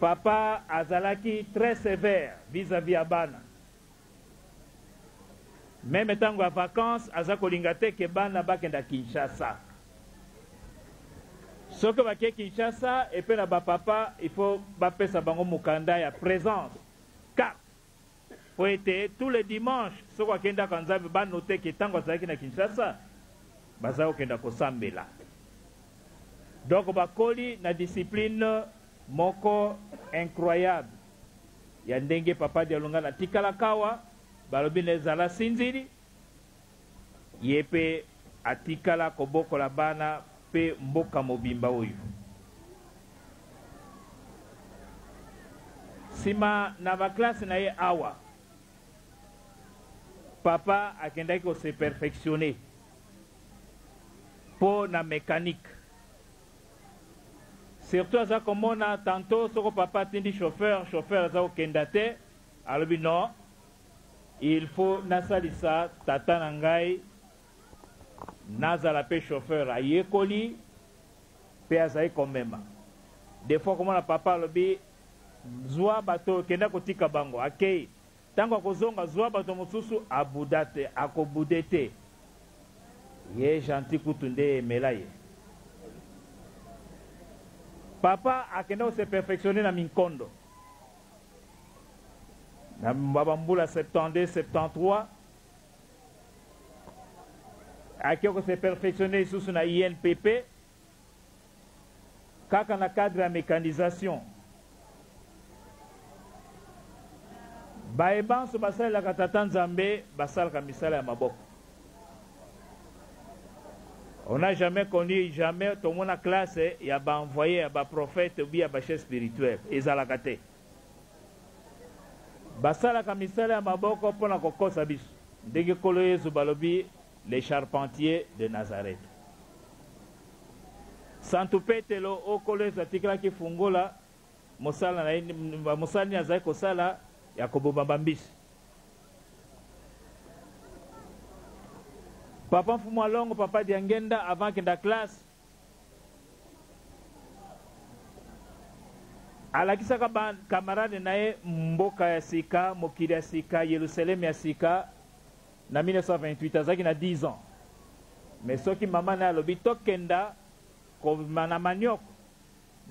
Papa azalaki très sevère vis à vis ya bana. Meme tango ya vacances aza kolinga te ke bana bakenda Kinshasa. Soki bake Kinshasa epe na ba papa il faut bapesa bango mokanda ya presence, carte. Po ete tous les dimanches soki akei ndako ya Nzambe ba noter ke tango azalaki na Kinshasa baza kokenda kosambela. Donc bakoli na discipline moko incroyable ya ndenge papa Dialungana atikalaka awa, balobi na ye zala sinzili, ye pe atikala kobokola bana pe mboka mobimba oyo. Sima na ba classe na ye awa, papa akendaki ko se perfectionner po na mecanique. Surtout aza komona tantot soko papa atindi chauffeur, chauffeur aza kokenda te, alobi non, il faut nasalisa tata na ngai nazala pe chauffeur. Ayekoli pe azali komema. Des fois komona papa alobi zua bato oyo kenda kotika bango, akeyi. Tango akozonga zua bato mosusu, abuda te, akobude te. Ye gentil kutu nde emela ye. Papa akenda ko se perfectionner na minkondo. Na ba mbula 72, 73, ake ko se perfectionner lisusu na INPP, kaka na cadre ya mecanisation. Baye banso basalelaka Tata Nzambe basalaka misala ya maboko. On n'a jamais connu, jamais tomona classe ya ba envoyés ya ba prophètes ou bien ya ba chefs spirituels. Ezalaka te. Basalaka misala ya maboko mpo na kokosa biso. Ndenge Nkolo Yezu balobi les charpentiers de Nazareth. Santu Petelo oyo Nkolo Yezu atikelaki fungola mosala na ye, mosala nini azalaki kosala? Ya koboma ba mbisi. Papa Mfumu Alongo, Papa Diangenda avant akenda classe alakisaka ba camarades na ye mboka ya sika, mokili ya sika, Yelusalemi ya sika. Na 1928 azalaki na 10 ans mais soki mama naye alobi tokenda kobima na manioko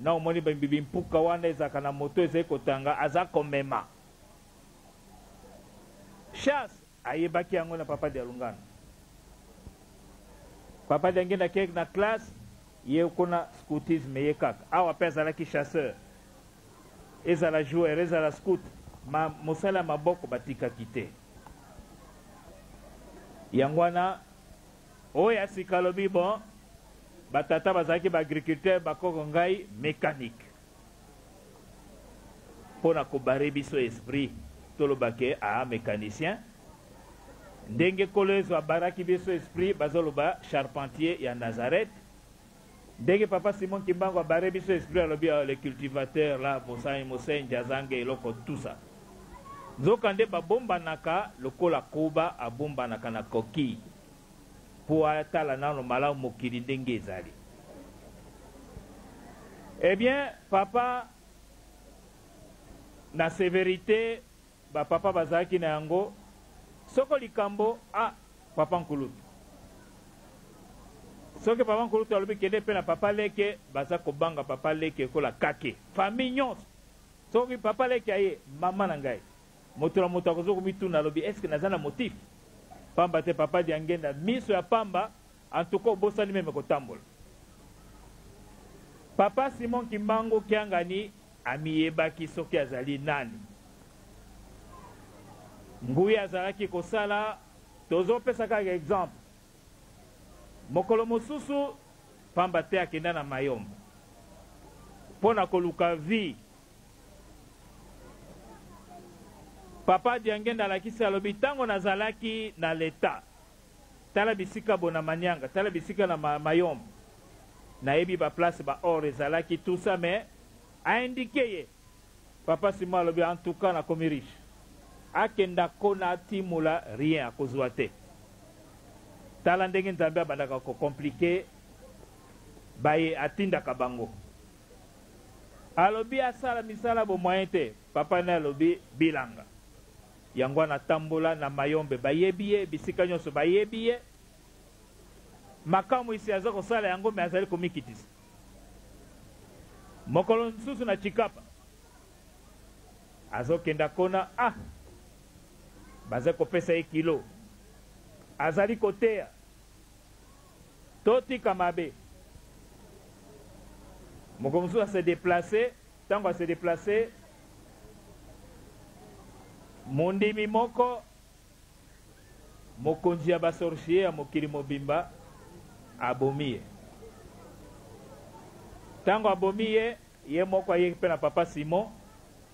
na omoni bimpuka wana ezalaka na moto ezali kotanga aza komema chasse ayebaki yango na papa Dialungana. Papa Diangenda akendeki na classe ye kuna scoutisme ye kaka awa pe azalaki chasseur ezala joueur ezala scout ma mosala ya maboko batikaki te. Yango wana oyo ya sika alobi bon ba tata bazalaki ba agriculteur ba koko ngai mecanique pona ko barrer biso esprit toloba ke aa mecanicien ndenge kolo yezu abaraki biso esprit bazoloba charpentier ya Nazareth Ndenge papa Simon kimbangu a barre biso esprit alobi ah les cultivateurs là mosai mosenji azanga eloko tout ça nzoka nde ba bombanaka lokola koba abombanaka na coquille po atala nano malamu mokili ndenge ezali eh bien papa na severite Ba papa bazalaki na yango soko likambo ah papa nkulutu soki papa nkulutu alobi kende pe na papa leke baza kobanga papa leke lokola kake famille nyonso soki papa leke aye mama na ngai moto na moto akozo komituna alobi est ce que naza na motif pamba te papa Diangenda miso ya pamba en tout cas obosani meme kotambola papa Simon Kimbangu Kiangani Amiyebaki soki azali nani. Nguya azalaki kosala, tozo pesa kaka exemple. Mokolo mosusu, pamba te akenda na Mayombe po na koluka vie. Papa Diangenda alakisi alobi tango nazalaki na l'etat, tala bisika bo na Manianga, tala bisika na Mayombe, nayebi ba place ba or ezalaki tout ça mais A indiquer ye. Papa Simon alobi en tout cas nakomi riche. Akenda kona atimola rien akozua te. Tala ndenge Nzambe abandaka ko compliquer baye atindaka bango. Alobi asala misala bo moyen te, papa naye alobi bilanga. Yango wana atambola na Mayombe bayebi ye, bisika nionso bayebi ye. Makamwisi aza kosala yango mais azali komikitisa. Mokolo mosusu na Tshikapa azokenda kona ah baza kopesa ye kilo azali koteya totika mabe. Mokolo mosusu a se deplacer, tango a se deplacer mondimi moko Mokonzi ya ba sorciers ya mokili mobimba abomi ye. Tango abomi ye, ye moko ayeki pe na papa Simon,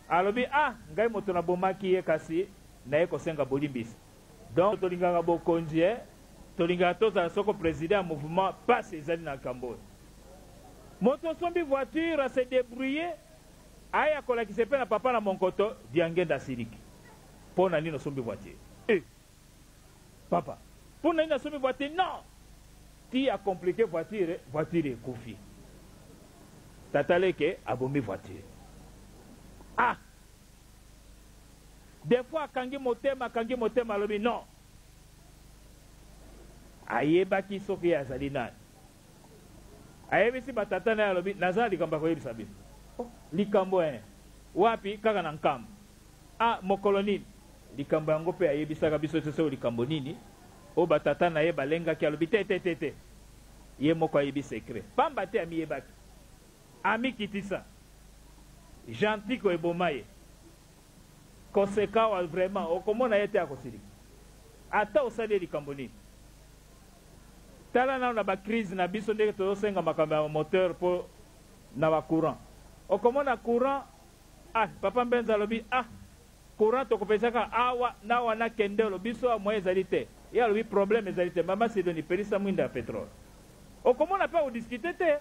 alobi, ah, ngai moto nabomaki ye kasi naye kosenga bolimbisi. Donc tolingaka bokonzi eh, tolingaka tozala soko president ya mouvement, pasi ezali na likambo oyo. Moto osombi voiture a se debrouiller, aya kolakisa epai na papa na monkoto, Diangenda asiliki. Pona nini osombi voiture? Eh! Papa, pona nini nasombi voiture? Non! Ti a compliquer voiture, voiture ekufi. Tata leke abomi voiture. Ah! Des fois akangi motema, akangi motema alobi non. Ayebaki soki ye azali nani. Ayebisi ba tata na ye alobi naza na likambo ya koyebisa bino. Oh, likambo eh! Wapi? Kaka na Nkamba. Ah, mokolo nini? Likambo yango mpe ayebisaka biso te soki likambo nini oyo ba tata na ye balengaki. Alobi, Te, te, te, te. Ye moko ayebi secret. Pamba te amiyebaki. Amikitisa. Gentil ko eboma ye. Koseka awa vraiment okomona ye te akosilika. Ata osali ye likambo nini. Tala nanu na ba crise na biso ndenge tozosenga makambo ya moteur mpo na ba courant. Okomona courant Ah papa Mbenza alobi ah courant tokopesaka awa na wana kendelo biso awa moyen ezali te ye alobi problème ezali te mama Sidonie pelisa mwinda ya petrole okomona pe ako discuter te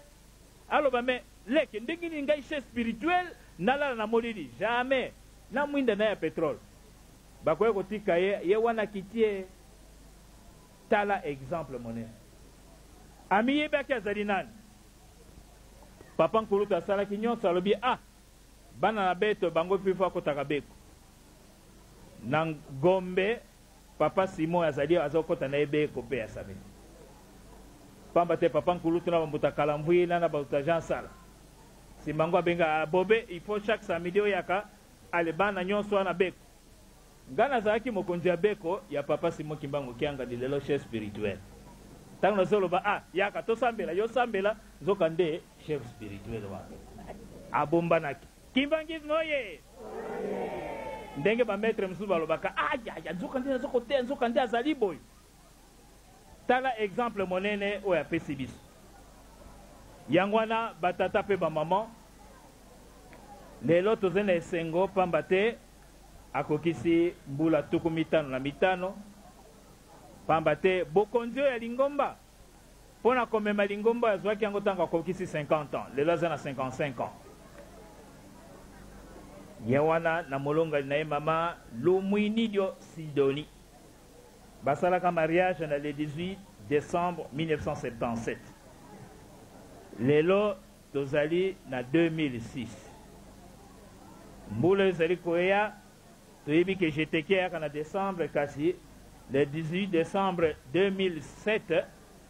aloba mais leke ndenge nini ngai chef spirituel nalala na molili jamais na mwinda naye ya petrole bakoya kotika ye ye wana akitie tala exemple monene amiyebaki azali nani papa nkulutu asalaki nyonso alobi ah Bana na beto bango il faut akotaka beko na gombe papa Simon azali azo kota na ye beko pe ya samedi pamba te papa nkulutu na ba mbuta kalamvuila na ba mbuta Jean sala sima ngo abenga ah, bobe il faut chaque samedi oyaka ale bana nyonso wana beko nga nazalaki mokonzi ya beko ya papa Simon Kimbangu Kiangani lelo chef spirituel tango nazoloba ah yaka tosambela yo sambela nzoka nde Chef spirituel wana abombanaki. Kimbanguisme oye! Ndenge ba maitre mosusu balobaka ayaya nzoka nde nazo koteya nzoka nde azali boye. Tala exemple monene oyo apesi biso. Yango wana ba tata pe ba maman lelo tozali na esengo pamba te akokisi mbula 55 pamba te bokonzi oyo ya lingomba Mpo na komema lingomba oyo azwaki yango ntango akokisi 50 ans, lelo aza na 55 ans. Ye wana na molongani na ye mama Lumuinidio Sidoni basalaka mariage na le 18 decembre 1977. Lelo tozali na 2006. Mbula ezali koya. Toyebi ke GTK eyaka na decembre kasi le 18 decembre 2007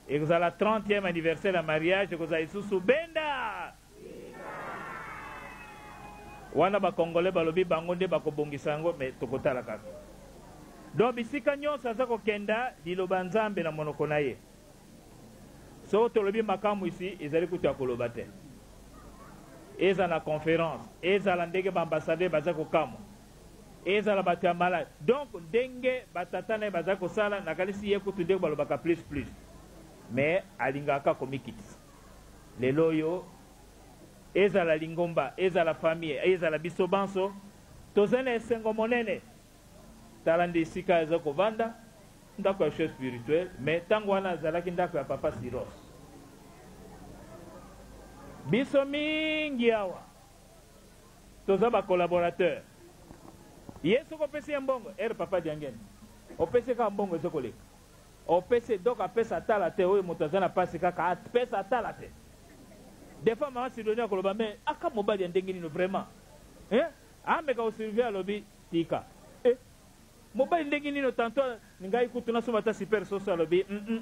ekozala 30e anniversaire ya mariage ekozala lisusu benda wana ba congolais balobi bango nde bakobongisa yango mais tokotala kaka. Donc bisika nyonso aza kokenda liloba Nzambe na monoko na ye. Soki tolobi makamwisi ezali kutu ya koloba te. Ezala na conference, ezala ndenge ba ambassadeurs baza kokamwa, ezala bato ya malade. Donc ndenge ba tata na ye bazali kosala, nakanisi ye kutu ndenge balobaka plus plus. Mais alingaka kaka komikitisa. Lelo oyo, ezala lingomba, ezala famille, ezala biso banso, tozali na esengo monene. Tala nde esika aza kovanda, ndako ya chef spirituel, mais tango wana azalaki ndako ya papa Siros. Biso mingi awa toza ba collaborateurs. Ye soki opesi ye mbongo, heure papa Diangenda, opesi ye kaka mbongo ezo koleka. Opesi ye donc apesa atala te, oyo moto aza na pasi kaka apesa atala te. Des fois mama Sidonie akoloba mais aka mobali ya ndenge nini vraiment hein? Ameka ko surveiller alobi tika eh mobali ndenge nini tanto ngai kutu nasomba ata super soso alobi mm -mm.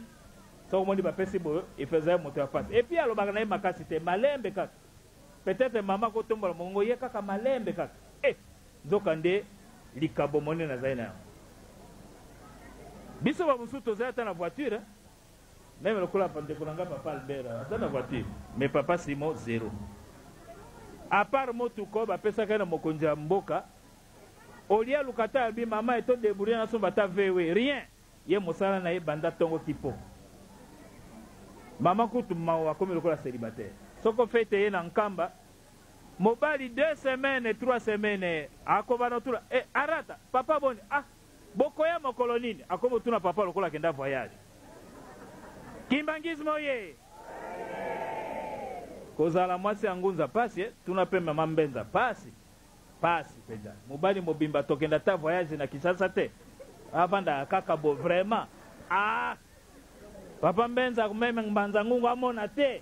Soki omoni bapesi boyo efeza ye moto ya pasi et puis alobaka na ye makasi te malembe kaka peut-être mama akotombola mongongo ye kaka malembe kaka eh nzoka nde likabo monene azali na yango biso bamosusu tozali ata na voiture hein? Meme lokola ndeko na nga papa Albert aza na voiture mais papa Simon zero. A part motuka oyo bapesaka ye na mokonzi ya mboka, olie aluka ata alobi mama eto debrouiller nasomba ata VW rien. Ye mosala na ye banda tongo ti pokwa. Mama kutu mawa akomi lokola celibataire. Soko fete ye na Nkamba, mobali deux semaines trois semaines akobanda kotuna eh arata papa boni ah Bokoya mokolo nini? Akomi kotuna papa lokola akenda voyage. Kimbanguisme oye! Kozala mwasi ya ngunza pasi eh? Tuna pe mama Mbenza pasi. Pasi penza. Mobali mobimba tokenda ata voyage na Kinshasa te. Avandaka kaka bo vraiment. Ah! Papa Mbenza meme Mbanza Ngungu amona te.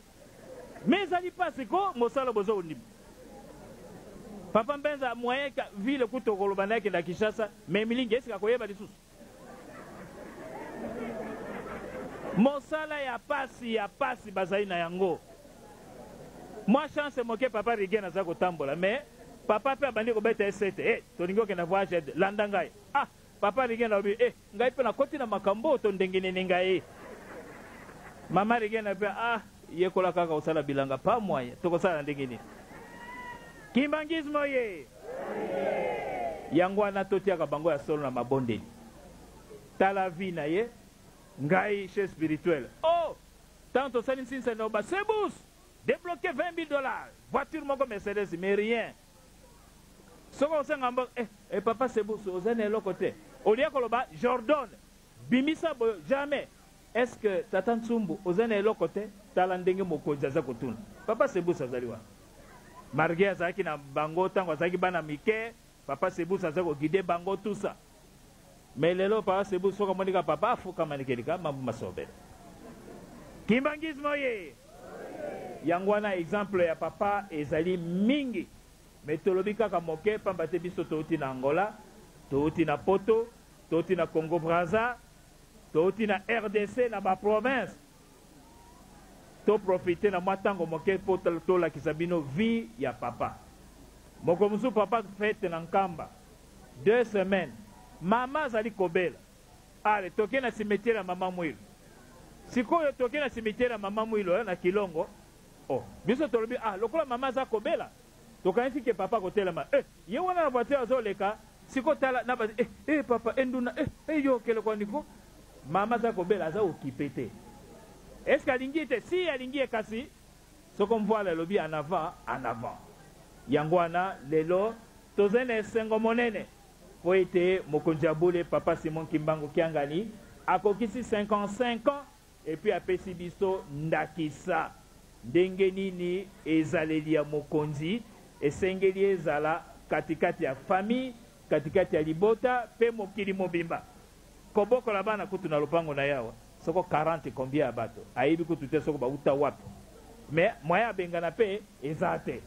Mais ezali pasi ko mosala bozo kondima. Papa Mbenza moyen ka ville kutu okoloba naye akenda Kinshasa mais milingi esika akoyeba lisusu. Mosala ya pasi ya pasi bazali na yango. Mwa chance moke papa Rigen aza kotambola mais papa pe abandi kobeta ye sete eh tolingi okenda voyage landa ngai ah papa Rigen alobi eh Ngai pe nakoti na makambo oyo to ndenge nini ngai? Mama Regena pe ah yekola kaka kosala bilanga pas moyen tokosala ndenge nini? Kimbanguisme oye! Yango wana totiaka bango ya solo na mabondeli. Tala vie na ye, ngai chef spirituel oh! Tango tosali nsinsa na ba sebus debloquer 20 000 $, voiture moko Mercedes mais rien. Soki osenga mbongo eh, eh papa Sebusu oza na eloko te olie koloba Jordon bimisa boyo jamais est ce que tata Nsumbu oza na eloko te tala ndenge mokonzi aza kotuna papa Sebusu azali wana Marge azalaki na bango tango azalaki bana mike papa Sebusu aza ko guider bango tout ça mais lelo papa Sebusu soki amoni ka papa afukama nikelika mambu masobele Kimbanguisme oye yango wana exemple ya papa ezali mingi Mais tolobi kaka moke pamba te biso towuti na Angola, towuti na poto, towuti na Congo Brazza, towuti na rdc na ba provinces. To profiter na mwa tango moke po tolakisa bino vie ya papa. Mokolo mosusu papa fete na Nkamba, 2 semaines, mama azali kobela. Ale toke na cimetière ya mama Mwilu. Sikoyo toke na cimetière ya mama Mwilu na Kilongo. Oh, biso tolobi ah lokola mama aza kobela tokanisi ke papa akotelema eh ye wana na voiture azoleka siko tala na ba eh eh papa eh nduna eh eh yo okele kwa niko mama aza kobela aza okipe te est-ce que alingi te si alingi ye kasi soko mvoala elobi en avant en avant yango wana lelo tozali na esengo monene po ete mokonzi ya bule papa Simon Kimbangu Kiangani akokisi 55 ans et puis apesi biso ndakisa ndenge nini ezaleli ya mokonzi esengeli ezala katikati ya famille, katikati ya libota pe mokili mobimba. Kobokola bana kutu na lopango na ye awa soko 40 combien ya bato ayebi kutu te soko bawuta wapi mais moyen abengana pe eza te.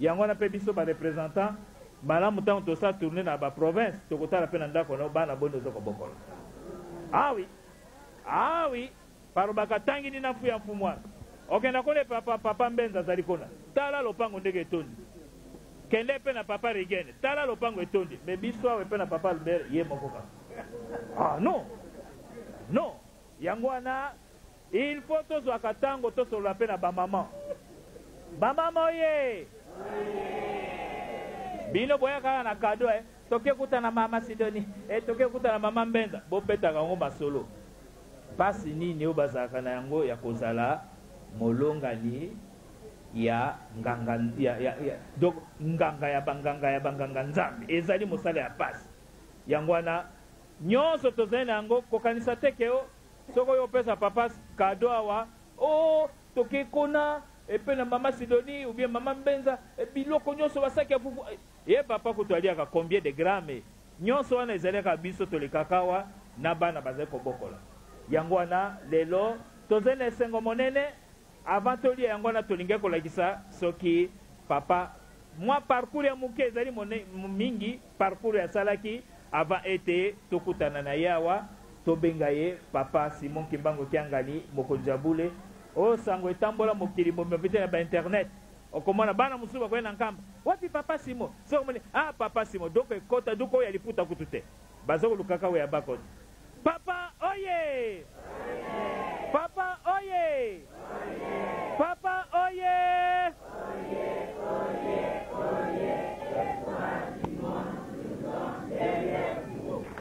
Yango wana pe biso ba representants malamu tango tosala tournee na ba provinces tokotala pe na ndako na yo bana boni ozo kobokola. Ah oui! Ah oui! Balobaka tangi nina mfuya mfumwana. Okenda kuna epa papa, papa Mbenza azali kuna. Tala lopango ndenge etondi. Kende pe na papa Rigene, tala lopango etondi. Mais biso awa epai na papa Albert ye moko kaka. Ah non! Non! Yango wana il faut tozwaka tango tosolola pe na ba maman. Ba mama oye! Bino boya kaka na cadeau eh. Toke kutana mama Sidonie, eh toke kutana mama Mbenza. Bobetaka yango masolo. Pasi nini oyo bazalaka na yango ya kozala molongani ya nganga ya, ya, ya, donc nganga ya banganga ya banganga Nzambe? Ezali mosala ya pasi. Yango wana nyonso tozali na yango, kokanisa te ke o soki oyo opesa papa cadeau awa, o toke kuna epe na mama Sidonie ou bien mama Mbenza, biloko nyonso basaki ya fufu. Ye papa kutu aliaka combien de grammes? Nyonso wana ezali kaka biso tolekaka awa na bana bazali kobokola. Yango wana lelo tozali na esengo monene. Avant tolia yango wana tolingaki kolakisa soki papa mwa parcours ya moke ezali mingi parcours asalaki avant ete tokutana na ye awa tobenga ye papa Simon Kimbangu Kiangani mokonzi ya bule. Oyo sango etambola mokili mobimba mpe na ba internet okomona bana mosusu bakoya na nkamba wapi papa Simon soki omoni ah papa Simon donc ekota donc oyo ya liputa kutu te baza kolukaka oyo ya bakoti. Papa oye! Papa oye! Papa oye!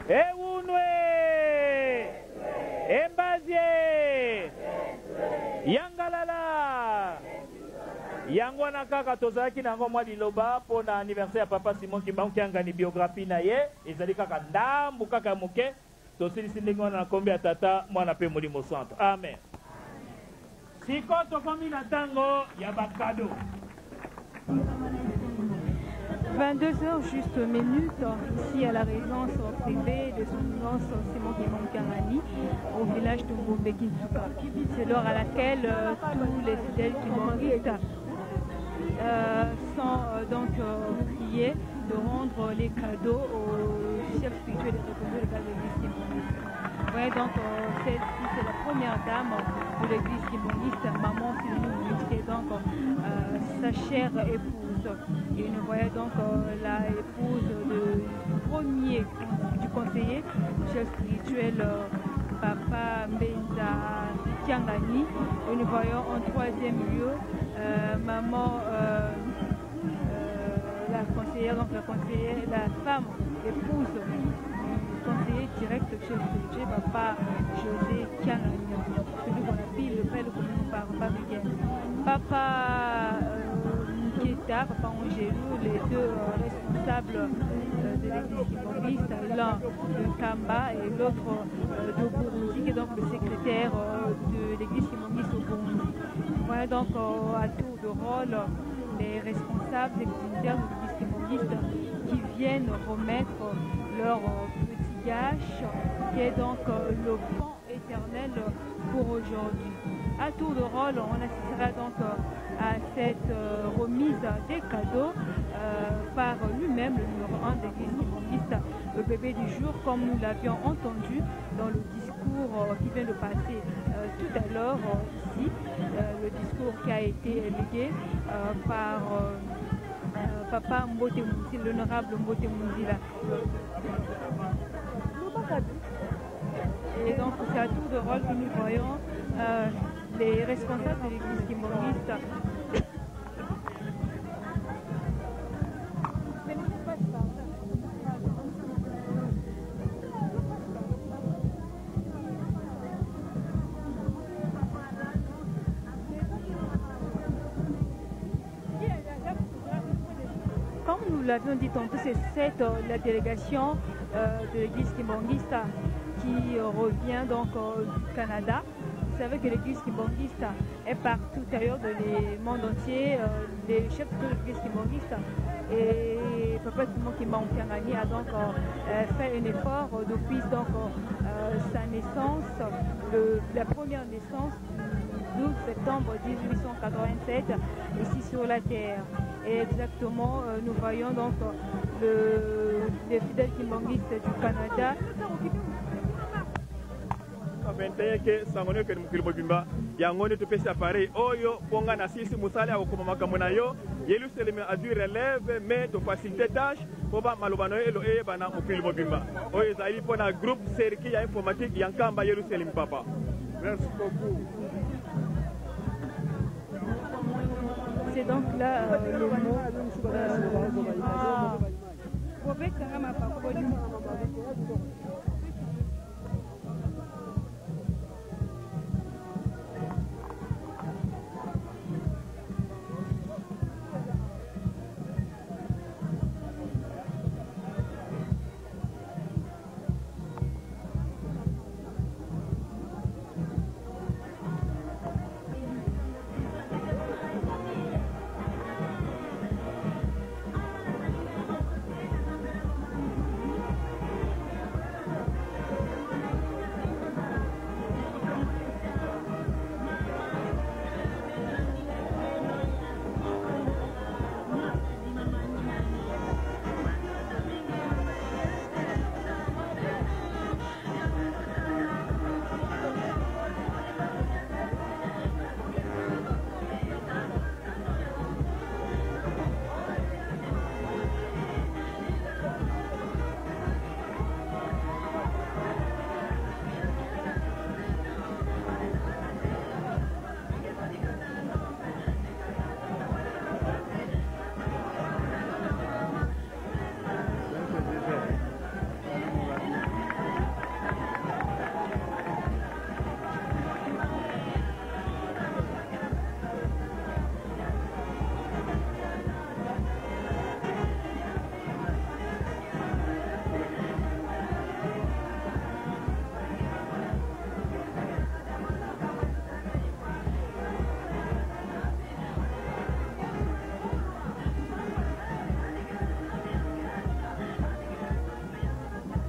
Ewunwe! Embazie! Yangalala! Yango wana kaka tozalaki na yango mwa liloba mpo na anniversaire ya Papa Simon Kimbangu Kiangani, biographie na ye ezali kaka ndambu kaka ya moke. Tosilisi ndenge wana na nkombo ya Tata, Mwana mpe Molimo Santu. Amen. Sikoyo tokomi na ntango ya ba cadeaux. 22 heures juste minutes, ici à la résidence privée de son éminence Simon Kimbangu Kiangani, au village de Ngombe Kinsuka. C'est l'heure à laquelle tous les fidèles kimbanguistes sont donc priés de rendre les cadeaux au chef spirituel de de l'église kimbanguiste. Vous voyez donc, celle-ci, c'est la première dame de l'église kimbanguiste, maman Sylvie, qui est donc sa chère épouse. Et nous voyons donc la épouse du premier du conseiller, chef spirituel Papa Mbenza Kiangani. Et nous voyons en troisième lieu maman la conseillère, donc la conseillère, la femme épouse du conseiller direct chef spirituel Papa José Kiangani, celui qu'on appelle le père commun par Papa Miguel. Papa Nketa, Papa Angelou, les deux responsables de l'église kimbanguiste, l'un de Kamba et l'autre de Burundi, qui est donc le secrétaire de l'église kimbanguiste au Burundi. Voilà donc à tour de rôle les responsables des dignitaires de l'église kimbanguiste qui viennent remettre leur petit gâche, qui est donc le pan éternel pour aujourd'hui. À tour de rôle, on assistera donc à cette remise des cadeaux par lui-même, le numéro 1 de l'église kimbanguiste, le bébé du jour, comme nous l'avions entendu dans le discours qui vient de passer tout à l'heure ici, le discours qui a été légué par Papa Mbote Munzila, l'honorable Mbote Munzila. Et donc c'est à tour de rôle que nous voyons les responsables de l'église kimbanguiste. Comme nous l'avions dit tantôt, c'est la délégation de l'église kimbanguiste qui revient donc du Canada. Vous savez que l'église kimbanguiste est partout ailleurs dans le monde entier. Les chefs de l'église kimbanguiste et Papa Simon Kimbangu Kiangani a donc fait un effort depuis donc sa naissance, la première naissance du 12 septembre 1887 ici sur la terre. Et exactement, nous voyons donc les fidèles kimbanguistes du Canada. 21 ke sango nde okende mokili mobimba yango nde topesi appareil oyo mpo ngai nasilisi mosala ya kokoma makambo na yo. Yelusalemi azwi relève, mais tofacilite tâche mpo ba maloba na yo elo eyebana mokili mobimba. Oyo ezali mpo na groupe serki ya informatique ya Nkamba Yelusalemi, papa. Merci beaucoup. C'est donc là le mot.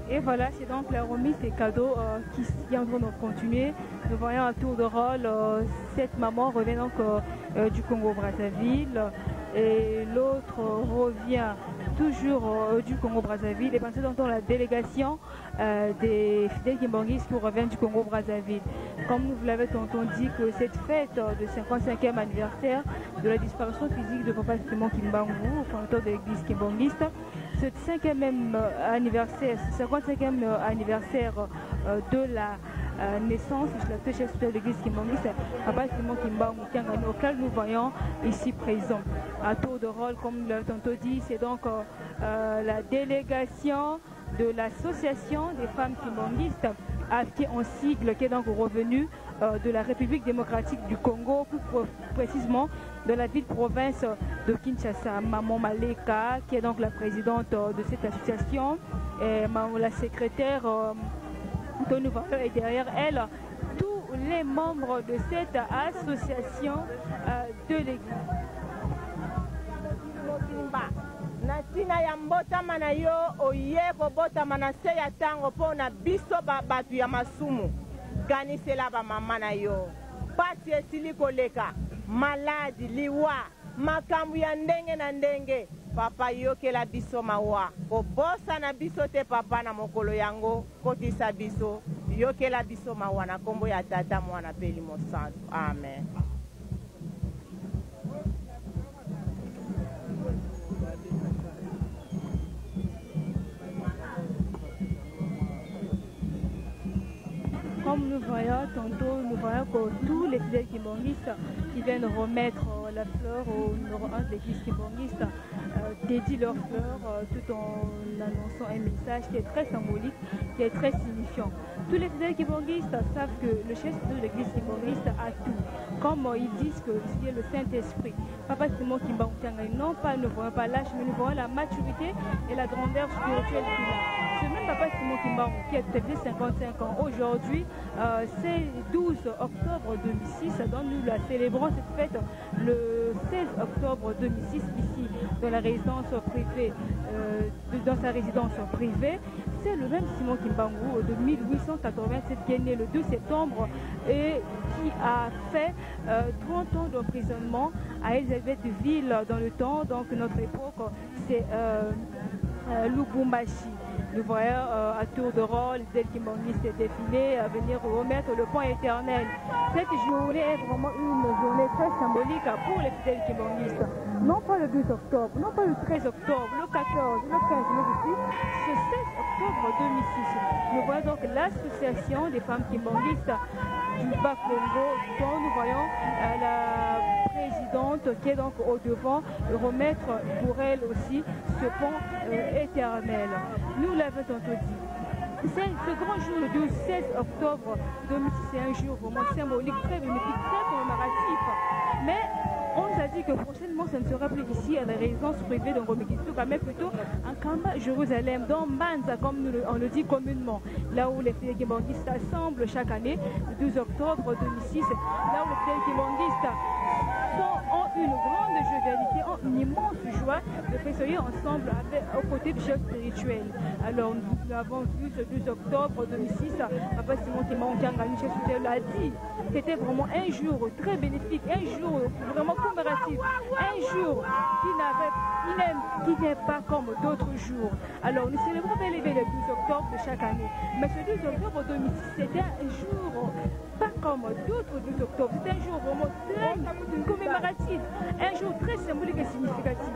Et voilà, c'est donc la remise des cadeaux qui est en train de continuer. Nous voyons à tour de rôle, cette maman revient donc du Congo-Brazzaville et l'autre revient toujours du Congo-Brazzaville. Et pensez donc dans la délégation des fidèles kimbanguistes qui revient du Congo-Brazzaville. Comme vous l'avez tantôt dit, que cette fête de 55e anniversaire de la disparition physique de Papa Simon Kimbangu, fondateur de l'église kimbanguiste, ce cinquième anniversaire, ce 55e anniversaire de la naissance de la chef de l'église kimbanguiste, Papa Simon Kimbangu Kiangani, auquel nous voyons ici présent. À tour de rôle, comme nous l'avons tantôt dit, c'est donc la délégation de l'association des femmes kimbanguistes, AFK en sigle, qui est donc revenu de la République démocratique du Congo, plus précisément de la ville-province de Kinshasa. Maman Maleka, qui est donc la présidente de cette association, et la secrétaire que nous voyons, et derrière elle, tous les membres de cette association de l'église. Na ntina ya mbotama na yo oye kobotama na se ya ntango mpo na biso bato ya masumu. Kanisela bamama na yo, pasi esili koleka, maladi, liwa, makambo ya ndenge na ndenge. Papa, yokela biso mawa, kobosana biso te papa. Na mokolo yango kotisa biso, yokela biso mawa na nkombo ya Tata, Mwana mpe Elimo Santu. Amen. Comme nous voyons tantôt, nous voyons que tous les fidèles kimbanguistes qui viennent remettre la fleur au numéro 1 de l'église kimbanguiste dédient leur fleur tout en annonçant un message qui est très symbolique, qui est très signifiant. Tous les fidèles kimbanguistes savent que le chef de l'église kimbanguiste a tout. Comme ils disent que c'est le Saint-Esprit. Papa Simon Kimbangu Kiangani, non pas nous ne voyons pas l'âge, mais nous voyons la maturité et la grandeur spirituelle qu'il a. Ce même Papa Simon Kimbangu qui a tout à fait 55 ans aujourd'hui, c'est 12 octobre 2006, donc nous la célébrons cette fête le 16 octobre 2006 ici dans la résidence privée, dans sa résidence privée. C'est le même Simon Kimbangu de 1887 qui est né le 2 septembre et qui a fait 30 ans d'emprisonnement à Elisabethville dans le temps, donc notre époque, c'est Lubumbashi. Nous voyons à tour de rôle les fidèles kimbanguistes défiler, à venir remettre le pont éternel. Cette journée est vraiment une journée très symbolique pour les fidèles kimbanguistes. Non pas le 12 octobre, non pas le 13 octobre, le 14, le 15, mais aussi ce 16 octobre 2006. Nous voyons donc l'association des femmes kimbanguistes du Bas-Congo, dont nous voyons la présidente qui est donc au devant remettre pour elle aussi ce pont éternel. Nous l'avons tantôt dit. C'est ce grand jour, le 12, 16 octobre 2006, c'est un jour vraiment symbolique, très bénéfique, très commémoratif. Mais on nous a dit que prochainement, ce ne sera plus ici à la résidence privée de Ngombe Kinsuka, mais plutôt en Kamba, Jérusalem, dans Mbanza, comme on le dit communément, là où les fidèles kimbanguistes s'assemblent chaque année, le 12 octobre 2006, là où les fidèles kimbanguistes ont une grande jovialité, ont une immense joie de festoyer ensemble aux côtés du chef spirituel. Alors nous l'avons vu ce 12 octobre 2006, Papa Simon Kimbangu Kiangani, chef spirituel, l'a dit. C'était vraiment un jour très bénéfique, un jour vraiment commémoratif, un jour qui n'est pas comme d'autres jours. Alors nous célébrons bel et bien le 12 octobre de chaque année. Mais ce 12 octobre 2006, c'était un jour pas comme d'autres 12 octobre. C'était un jour vraiment très commémoratif, un jour très symbolique et significatif.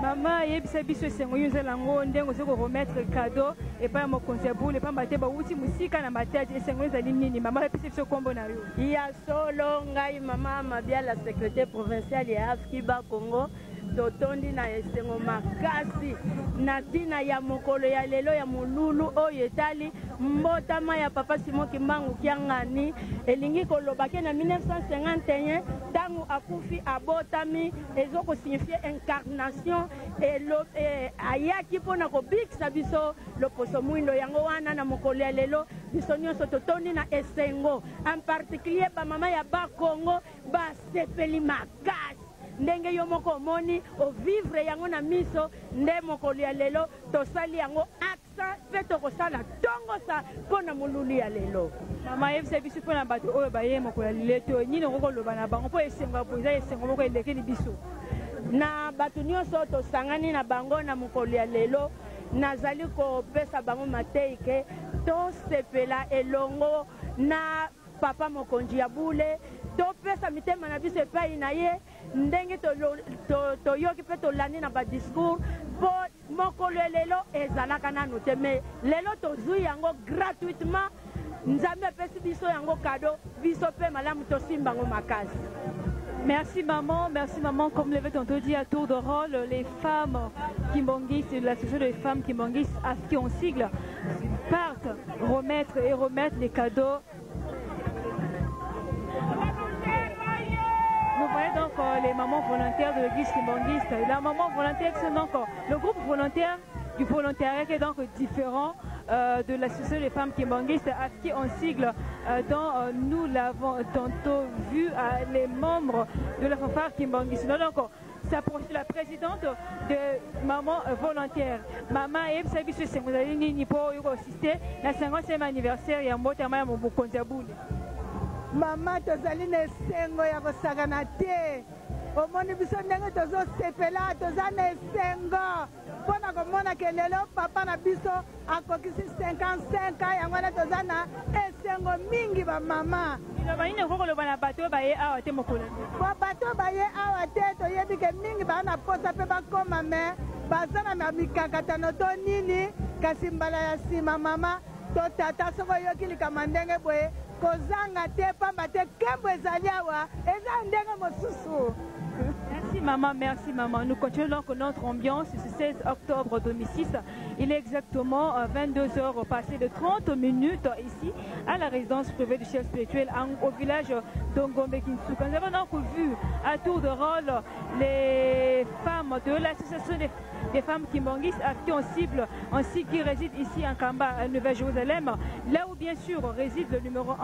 Mama yebisa biso esengo yo ozala yango ndenge oza koremettre cadeau epai ya mokonzi ya bule, pamba te bawuti mosika na Matadi. Esengo ezali nini, mama? Epesi biso nkombo na yo. Ya solo, ngai mama Mabiala, secrétaire provincial ya AFKI Bas-Congo. Totondi na esengo makasi na ntina ya mokolo ya lelo ya molulu oyo etali mbotama ya Papa Simon Kimbangu Kiangani. Elingi koloba ke na 1951 ntango akufi, abotami, ezokosignifie incarnation. Ayaki mpona kobikisa biso loposo mwindo. Yango wana na mokolo ya lelo biso nyonso totondi na esengo, en particulier bamama ya Bakongo basepeli makasi. Ndenge yo moko omoni, ovivre yango na miso, nde mokolo ya lelo tosali yango accent mpe tokosala tongo sa mpo na molulu ya lelo. Mama, yebisa biso mpo na bato oyo baye mokolo ya lelo to nini okoki koloba na bango mpo esengo ya boye eza esengo moko elekeli biso. Na bato nyonso tosangani na bango na mokolo ya lelo, nazali kopesa bango mateyi ke tosepela elongo na Papa Mokonzi ya bule, topesa mitema na biso epai na ye ndenge toyoki mpe tolandi na ba discours, mpo mokolo ya lelo ezalaka nanu te, mais lelo tozui yango gratuitement, Nzambe apesi biso yango cadeau, biso mpe malamu tosimba yango makasi. Merci maman, merci maman. Comme l'avait tantôt dit à tour de rôle, les femmes kimbanguistes, l'association des femmes kimbanguistes, AFKI en sigle, partent remettre et remettre les cadeaux. Nous voyons donc les mamans volontaires de l'église kimbanguiste. La maman volontaire, c'est donc le groupe volontaire du volontariat qui est donc différent de l'association des femmes kimbanguistes, AFKI en sigle, dont nous l'avons tantôt vu à les membres de la fanfare kimbanguiste. Nous allons encore s'approcher de la présidente de Maman Volontaire. Maman ayebisa biso esengo ezali nini mpo oyo koassiste na 50e anniversaire ya mbotama ya mokonzi ya bule. Mama, tozali na esengo ya kosakana te. Omoni biso ndenge tozosepela, toza na esengo mpo na komona ke lelo papa na biso akokisi 55 ans. Yango wana toza na esengo mingi, bamama. Liloba nini okoki koloba na bato oyo baye awa te mokolo? Po bato oyo baye awa te, toyebi ke mingi baa na posa mpe bakóma, me baza na mikakatano to nini. Kasi mbala ya nsima, mama to tata, soki oyoki likambo ya ndenge boye, kozanga te, pamba te nkembo ezali awa, eza ndenge mosusu. Merci maman, merci maman. Nous continuons donc notre ambiance ce 16 octobre 2006. Il est exactement 22h passées de 30 minutes ici à la résidence privée du chef spirituel au village d'Ongombe Kinsuka. Nous avons donc vu à tour de rôle les femmes de l'association des femmes kimbanguistes qui en cible, ainsi qui résident ici à Nkamba, à Nouvelle-Jérusalem, là où bien sûr réside le numéro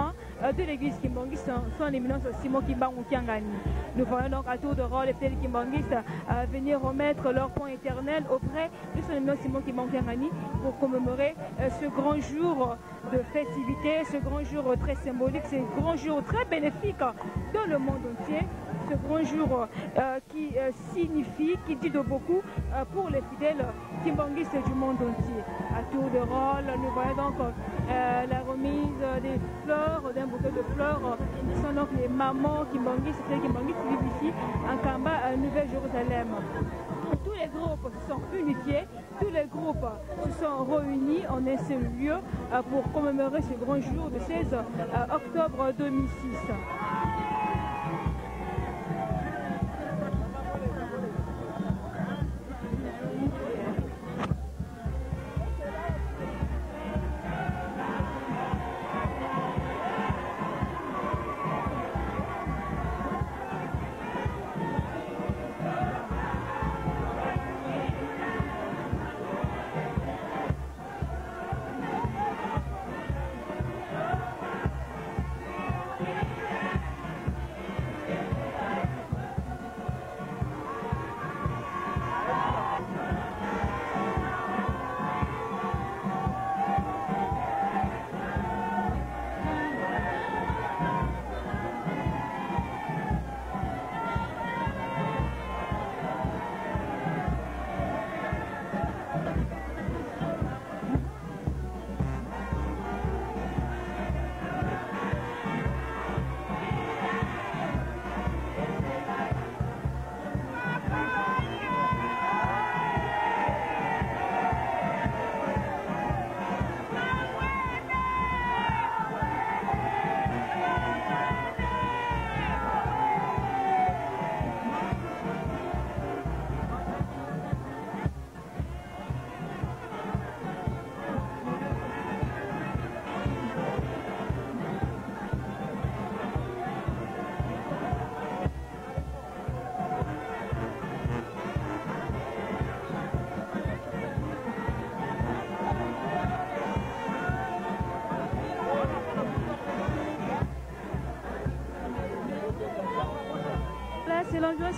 1 de l'église kimbanguiste, son éminence Simon Kimbangu Kiangani. Nous voyons donc à tour de rôle les fidèles kimbanguistes venir remettre leur point éternel auprès de son éminence Simon Kimbangu Kiangani pour commémorer ce grand jour de festivité, ce grand jour très symbolique, ce grand jour très bénéfique dans le monde entier, ce grand jour qui signifie, qui dit de beaucoup pour les fidèles kimbanguistes du monde entier. À tour de rôle, nous voyons donc la remise des fleurs, d'un bouquet de fleurs, qui sont donc les mamans kimbanguistes, les kimbanguistes qui vivent ici à Nkamba, à Nouvelle-Jérusalem. Tous les groupes se sont unifiés, tous les groupes se sont réunis en un seul lieu pour commémorer ce grand jour de 16 octobre 2006.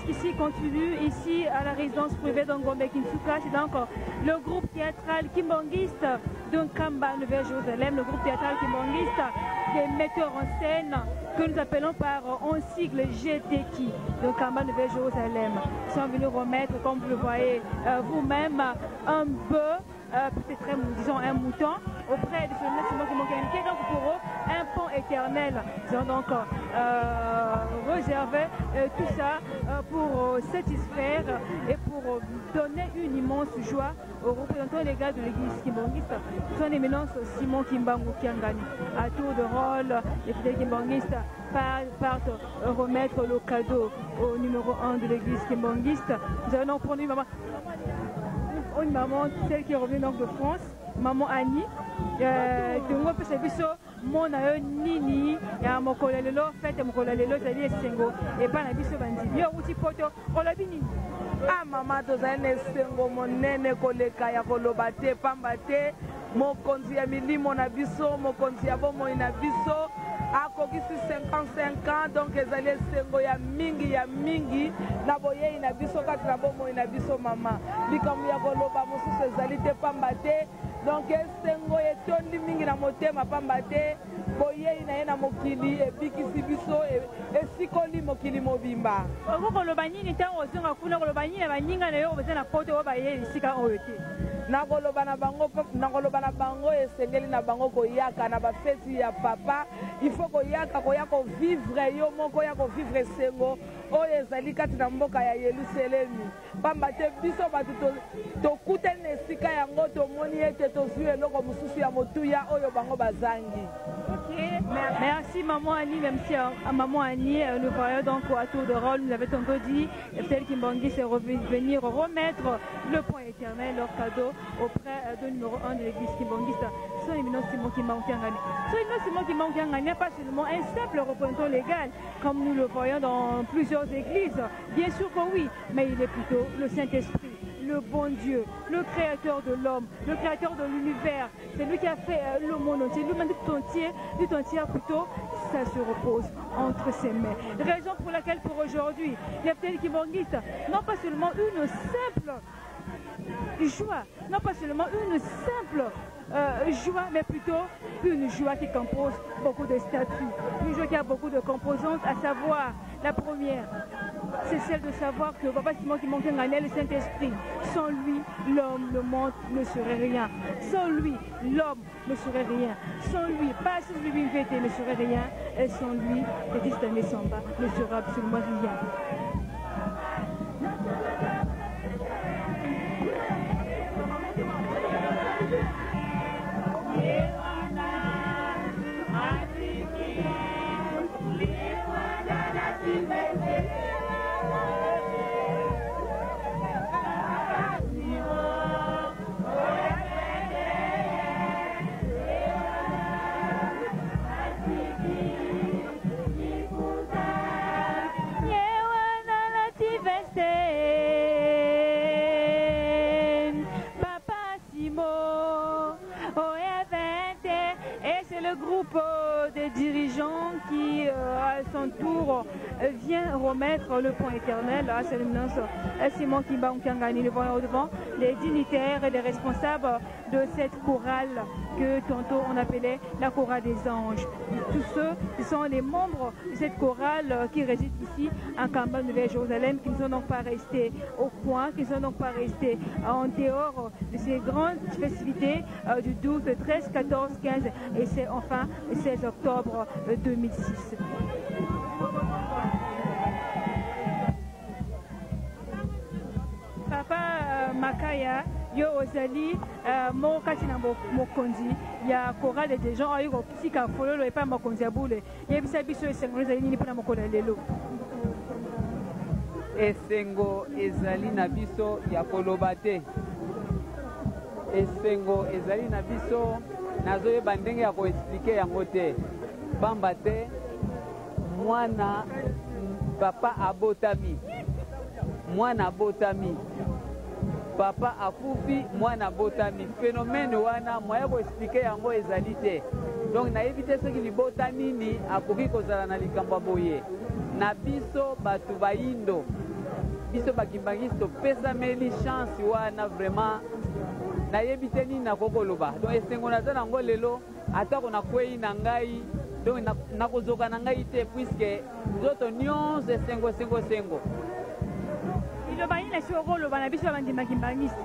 jusqu'ici continue ici à la résidence privée d'Angombe Kinsuka. C'est donc le groupe théâtral Kimbanguiste de Nkamba, Nouvelle-Jérusalem, le groupe théâtral Kimbanguiste des metteurs en scène que nous appelons par en sigle GTK, de Nkamba, Nouvelle-Jérusalem. Ils sont venus remettre, comme vous le voyez vous-même, un bœuf, peut-être disons un mouton, auprès de ce Simon Kimbangu, qui est donc pour eux un pont éternel. Ils ont donc réservé tout ça pour satisfaire et pour donner une immense joie aux représentants légaux de l'église kimbanguiste, son éminence Simon Kimbangu Kiangani. À tour de rôle, les fidèles kimbanguistes partent remettre le cadeau au numéro 1 de l'église kimbanguiste. Nous allons prendre une maman, une maman, celle qui est revenue donc de France, maman Annie. Tongo pesa biso mona yo nini ya mokolo ya lelo, fête mokolo ya lelo ezali esengo epai na biso bandimi. Yo outi poto, olobi nini? Ah mama, tozali na esengo monene koleka ya koloba te, pamba te mokonzi ya milimo na biso, mokonzi ya bomoi na biso akokisi 55 ans. Donc ezali esengo ya mingi ya mingi na boyei na biso kati na bomoi na biso. Mama, likambo ya koloba mosusu ezali te, pamba te donc esengo etondi mingi na motema, pamba te boyei na ye na mokili ebikisi biso, esikoli mokili mobimba. Okoki koloba nini ntango ozonga kuna? Koloba nini na baninga na yo baza na poto oyo baye esika oyo te? Nakoloba na bango, nakoloba na bango, esengeli na bango koyaka na bafeti ya papa. Il faut koyaka, koya kovivre yo moko, ya kovivre esengo oyo ezali kati na mboka ya Yelusalemi, pamba te biso bato tokutani na esika yango, tomoni ete tozwi eloko mosusu ya motuya oyo bango bazangi. Ok, merci maman Annie, même si maman Annie, nous voyons donc à tour de rôle, nous avait tantôt dit, celle qui Kimbanguiste est venir remettre le point éternel, leur cadeau auprès de numéro 1 de l'église kimbanguiste, son éminence Simon Kimbangu Kiangani. Son éminence Simon Kimbangu Kiangani n'est pas seulement un simple représentant légal, comme nous le voyons dans plusieurs églises, bien sûr que oui, mais il est plutôt le Saint-Esprit, le bon Dieu, le créateur de l'homme, le créateur de l'univers. C'est lui qui a fait le monde entier, le monde tout entier plutôt, ça se repose entre ses mains. Raison pour laquelle pour aujourd'hui, les fidèles kimbanguistes n'ont pas seulement une simple joie, non pas seulement une simple joie, mais plutôt une joie qui compose beaucoup de statuts, une joie qui a beaucoup de composantes, à savoir la première, c'est celle de savoir que Papa Simon Kimbangu Kiangani, le Saint-Esprit, sans lui, l'homme, le monde ne serait rien. Sans lui, l'homme ne serait rien. Sans lui, pas lui ne serait rien. Et sans lui, Petit Stanley Samba ne sera absolument rien. Des dirigeants qui, à son tour, vient remettre le point éternel à son éminence Simon Kimbangu Kiangani. Nous voyons devant les dignitaires et les responsables de cette chorale que tantôt on appelait la chorale des anges. Tous ceux qui sont les membres de cette chorale qui réside ici à Nkamba, Nouvelle-Jérusalem, qui ne sont donc pas restés au coin, qui ne sont donc pas restés en dehors de ces grandes festivités du 12, 13, 14, 15 et c'est enfin le 16 octobre 2006. Papa Makaya, yo ozali moko kati na mokonzi ya chorale des gens oyo kotika fololo epai mokonzi ya bule. Yebisa biso esengo ezali nini mpona mokolo ya lelo? Esengo ezali na biso ya koloba te, esengo ezali na biso, nazoyeba ndenge ya koexpliquer yango te, pamba te mwana papa abotami, mwana abotami, papa akufi, mwana abotami. Phénomène wana, moyen koexpliquer yango ezali te. Donc nayebi te soki libota nini akoki kozala na likambo ya boye. Na biso bato bayindo, Biso ba kimbanguiste topesameli chance wana vraiment nayebi te nini nakoki koloba. Donc esengo naza nango lelo atako nakweyi na ngai donc nakozoka na ngai te puisque nzoto nyonso esengo esengo esengo. Liloba nini na suka okoloba na biso ya bandima kimbanguiste?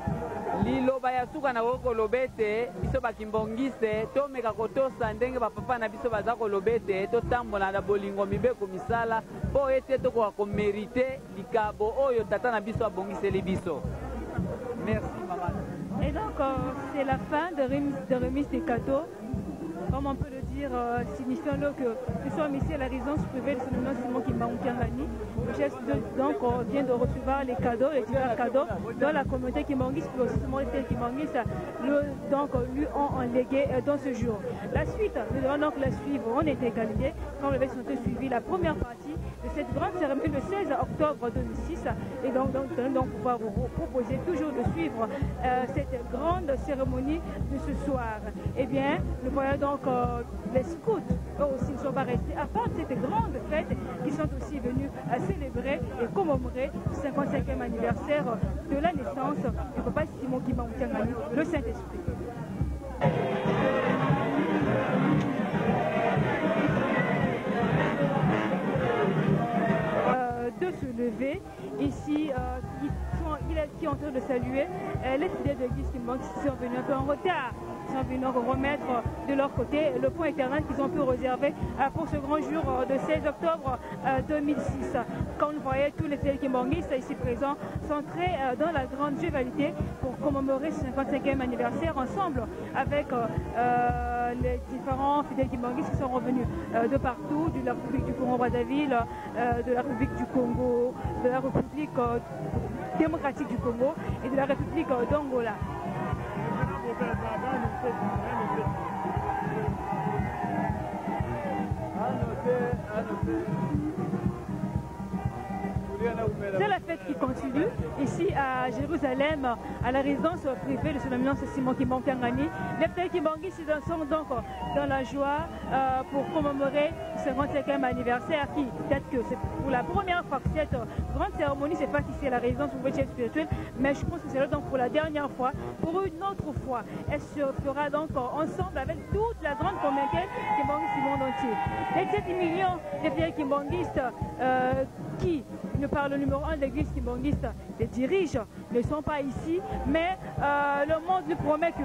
Liloba ya suka nakoki koloba ete biso ba kimbonguiste tomeka kotosa ndenge ba papa na biso baza koloba ete totambola na bolingo, mibeko, misala mpo ete tokoka ko meriter likabo oyo tata na biso abongiseli biso. Merci maman. Et donc c'est la fin de remise, de remise des cadeaux. Comme on peut le dire, signifiant-le que nous sommes ici à la résidence privée de son éminence Simon Kimbangu Kiangani. Le chef de, donc vient de recevoir les cadeaux, les divers cadeaux dans la communauté kimbanguiste, puis aussi seulement les kimbanguistes, le, donc lui ont légué dans ce jour. La suite, nous devons donc la suivre en intégralité, comme le avait suivi la première partie de cette grande cérémonie le 16 octobre 2006. Et donc, donc, nous allons donc pouvoir vous proposer toujours de suivre cette grande cérémonie de ce soir. Eh bien, nous voyons donc les scouts, eux aussi ne sont pas restés à part de cette grande fête, qui sont aussi venus à célébrer et commémorer le 55e anniversaire de la naissance du papa Simon Kimbangu Kiangani, le Saint-Esprit. De se lever ici, qui est en train de saluer les fidèles de l'église Kimbangu qui sont venus un peu en retard, qui sont venus remettre de leur côté le point éternel qu'ils ont pu réserver pour ce grand jour de 16 octobre 2006. Comme vous voyez, tous les fidèles kimbanguistes ici présents sont très dans la grande jovialité pour commémorer ce 55e anniversaire ensemble avec les différents fidèles kimbanguistes qui sont revenus de partout, de la République du Congo-Brazzaville, de la République du Congo, de la République démocratique du Congo et de la République d'Angola. C'est la fête qui continue ici à Jérusalem, à la résidence privée de son éminence Simon Kimbangu Kiangani. Les fidèles kimbanguistes sont donc dans la joie pour commémorer ce 55e anniversaire qui, peut-être que c'est pour la première fois que cette grande cérémonie se passe ici à la résidence privée chef spirituel, mais je pense que c'est là donc pour la dernière fois, pour une autre fois. Elle se fera donc ensemble avec toute la grande communauté kimbanguiste du monde entier. Les 7 millions de fidèles kimbanguistes qui nous parle le numéro 1 de l'église kimbanguiste, les dirigeants ne sont pas ici, mais le monde nous promet que...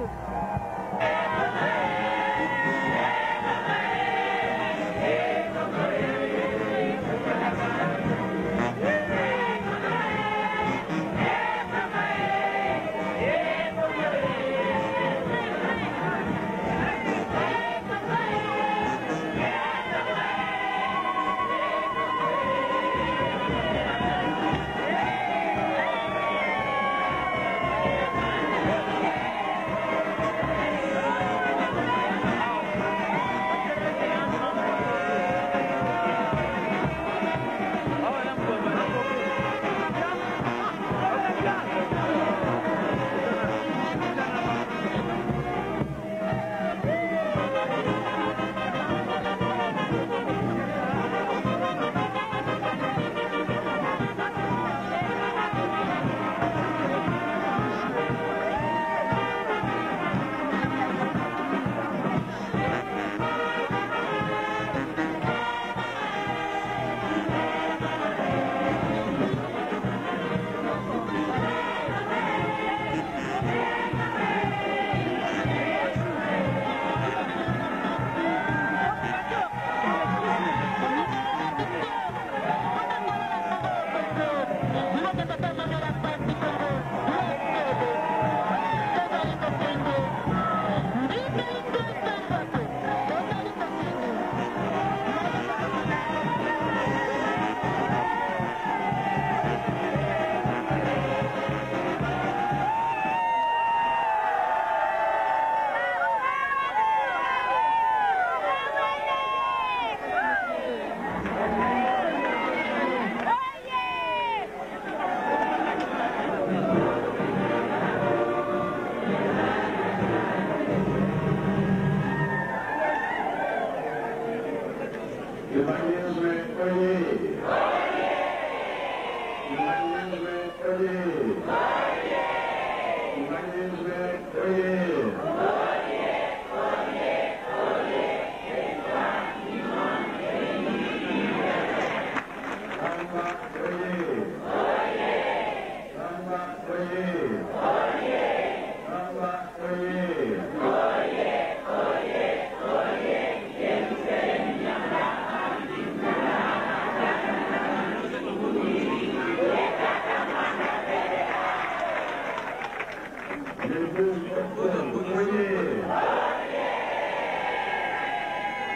Le 12 octobre, oye!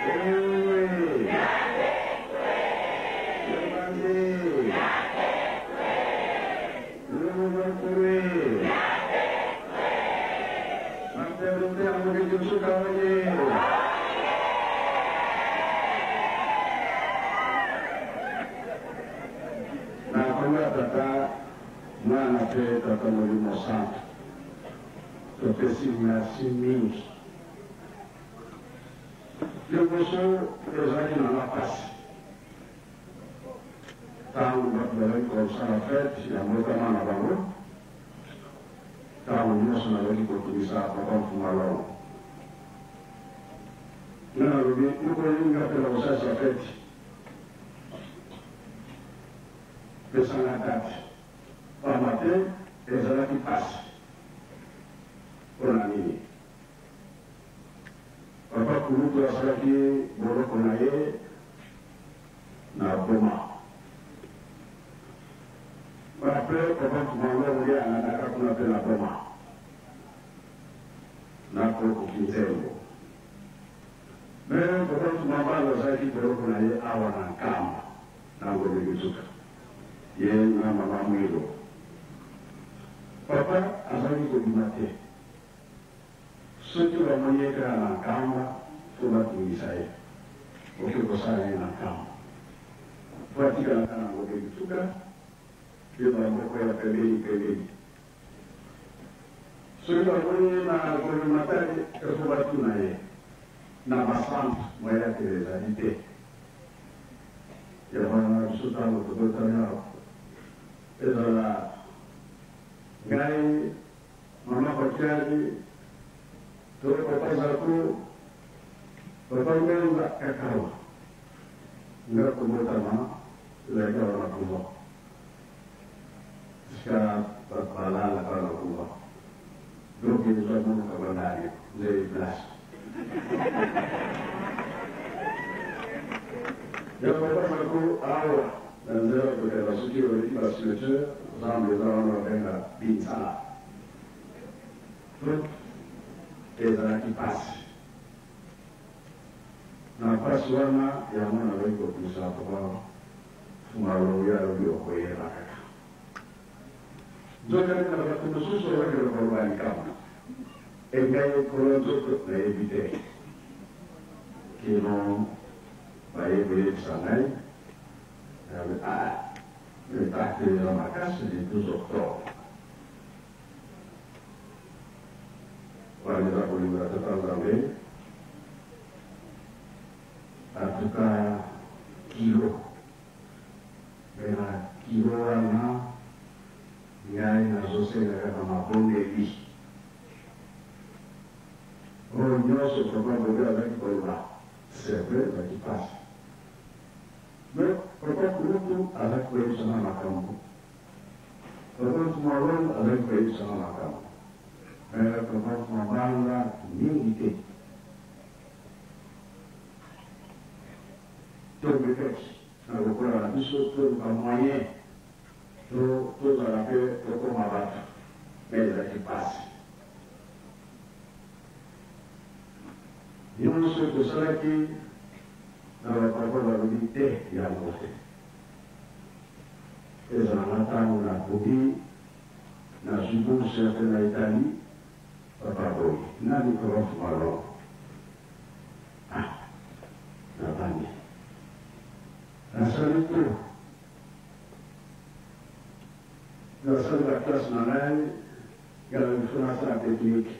Oye! Le Martin Luther Mokeke Nsuka oye! Na nkombo ya Tata, Mwana mpe Tata Molimo Santu, topesi merci mingi. Liboso ezalaki na nga pasi ntango bato bazalaki kosala fete ya mbotama na bango. Ntango nyonso nazalaki kotungisa Papa Mfuma Longo. Nga nalobi, mokolo nini nga mpe nakosalisa feti? Pesa nga date. Pamba te ezalaki mpasi. Mpo na nini? Papa kulutu asalaki boloko na ye na Boma. Après papa Mfumalongo ye alandaka kuna pe na Boma na koko Kinzengo. Mais papa Mfumabalo asalaki boloko na ye awa na Nkamba na Ngombe Kinsuka, ye na mama Mwilo. Papa azalaki kobima te. Soki bamoni ye kaka na Nkamba faut batungisa ye. Oke kosala nini na Nkamba? Faut atikala kaka na Ngombe Kituka pe ba moko ya pembeni pembeni. Soki bamoni ye na Gombe Matadi il faut batuna ye na ba centre moyen akende ezali te. Yango wana biso tango tobotami awa ezala ngai Mama Bakiadi to papa Zako, papa Ngenza kaka awa. Nga kobotama ezalaki awa na couvent. Esika bato balalaka awa na couvent. Donc ezwa moluka bandali nde place. Ya papa Zako awa na nzela kokenda soki oleki ba cimetière zamba eza wana babenga Binsala. Donc ezalaki pasi. Na pasi wana yango nazalaki kopusa papa Fumalo ye alobi okoyeba kaka. Nzokande na bato mosusu bazakende koloba likambo engai ekolo nzoto nayebi te kino baye koyebisa ngai nabi ah mais date eza makasi le 12 octobre. Wana eza bolingo ya Tata Nzambe. En tout cas, kilo. Mais na kilo wana, ngai nazosenga kaka mabondeli. Oyo nyonso Papa Bobe azalaki koloba, c'est vrai, ezalaki pasi. Mais Papa Kulutu azalaki koyebisa nga makambo. Papa Mfuma Longo azalaki koyebisa nga makambo. Mais Papa Mfuma Banza mingi te. Tomekaki na kokola na biso toluka moyen to tozala mpe tokoma bato, mais ezalaki pasi. Nionso tosalaki na ba papa balobi te yango te. Ezala nga tango na koki nazui bourse ya pe na Italie papa aboyi nani papa Fumalongo ah nabangi nasali tout nasali ba classe na ngai nga il faut nasala technique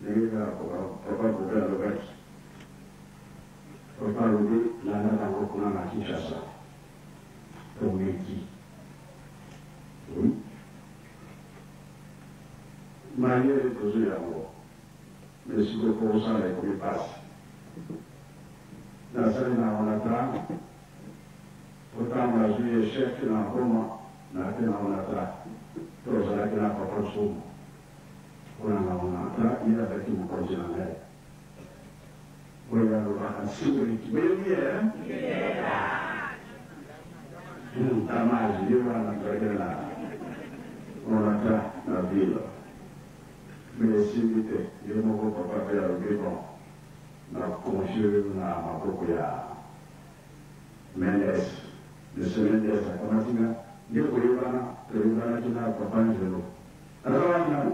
ndenge kaka papa Bobe alobaki papa alobi landa bango kuna na Kinshasa Tomeki oui mayele tozui yango mais sikoyo po osala ekomi pasi nasali na onatra po tango nazui echec na goma nake na onatra tozalaki na papa nsumu kuna na onatra ye azalaki mokonzi na ngai Oyo alobaka nsimboliki boyebi ye hein? Tamazi ye wana azalaki na Onatra na ville mais. Esimbi te, ye moko papa pe alobi bon na confier yo na maboko ya Mendes, monsieur Mendes akamati nga nde koyebana, toyebanaki na papa Angelo aza wana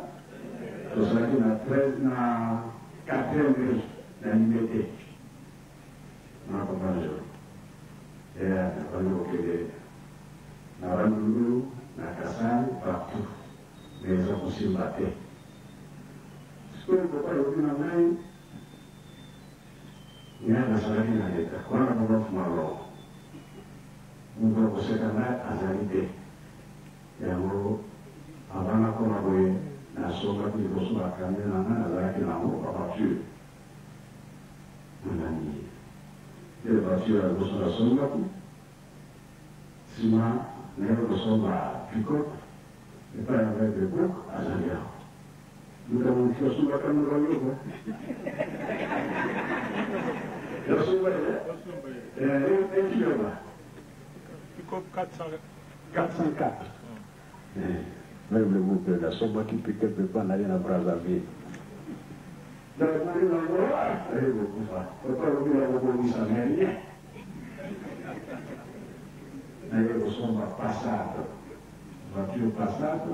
tozalaki na 13 na 4 rue na Limete na papa Angelo eh nabandi kokende na Bandundu na Kasai partout. Mais eza kosimba te. Sikoyo papa alobi na ngai, ngai nazalaki na leta wana papa Fumalongo, moto akoseka ngai azali te. Yango avant nakoma boye nasombaki liboso ba camion na ngai nazalaki na yango ba voiture nalandi ye nde voiture ya liboso nasombaki sima naye kosomba pick-up Epai ya Veuve de Book azali awa. Moto ya moto asumbaka na bayoko. Yasumba ye. Eh, ekiyeba. 404. Veuve de Book nasombaki pick-up epai na ye na Brazzaville. Nakoli nango aye kokufa. Papa alobi nakobongisa mais rien. Naye kosomba Passat. Voiture Passat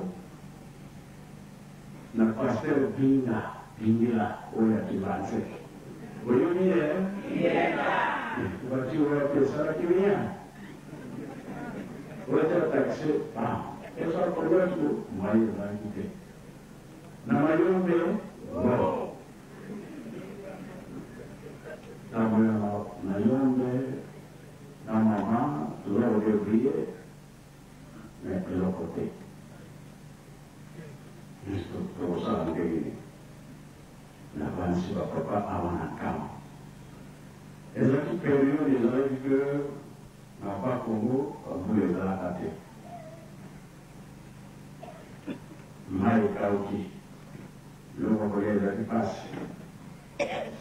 na pasteur Binga Bingela oyo ya Kimbanseke boyebi ye? Voiture oyo pe esalaki rien oyo taxi bam eza problème moyen ezalaki te na mayombe bo ntango ya mayombe na mama toza kodebrouille Mais eloko te. Biso tokosala ndenge nini? Navandisi ba papa awa na Nkamba. Ezalaki periode ezalaki que na Bas Congo ba mbula ezalaka te. Mayi ekauki. Biloko ya kolia ezalaki pasi.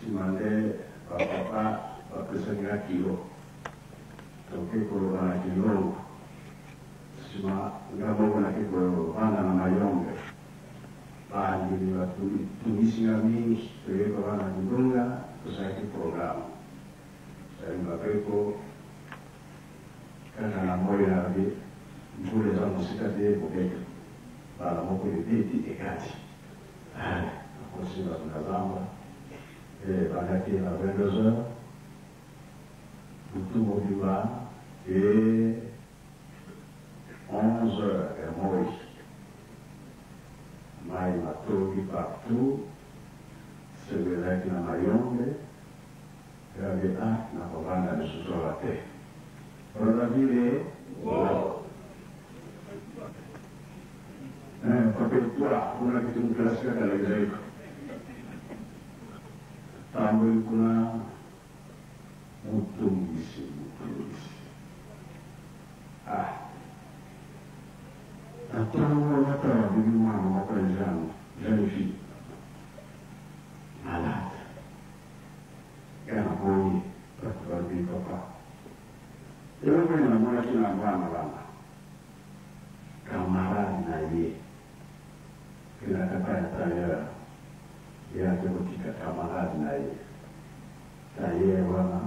Sima nde ba papa bapesaki nga kilo. Toke koloba na Kingongo. Sima nga moko nake kovanda na Mayombe. Bandimi batungisi nga mingi. Toye kovanda na Kindonga, tosalaki programme. Tosali mabeko kaka na moyi nalobi mvula eza mosika te ekobeta. Mbala moko ebeti ekati. Nakosi bato na zamba. Ebandaki na 22 heures. Butu mobimba ee 11 heures ya moyi mayi matondi partout sengo ezalaki na mayombe pe babi ah nakovanda lisusu awa te Brazzaville wo eh perpetua kuna kitu classe kaka na Zaiko tamboli kuna Motungisi, motungisi. Ah! Na tongo nata babengi mwana moko ya Jeanne, jeune fille, malade. Nga naboyi, bato balobi papa. Eloko nini namonaki na mwana wana? Camarade na ye, kendaka epai ya tailleur, ye ake kotika camarade na ye. Tailleur wana.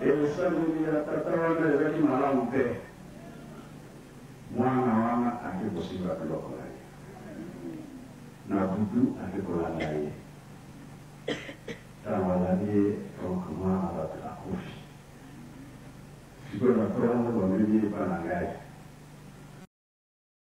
Esaleli ya tata wana ezalaki malamu te. Mwana wana ake kosimba biloko na ye. Na butu ake kolanda ye. Ntango alandi ye, donc mwana bato akufi. Sikoyo na tongo bamemi ye epa na ngai.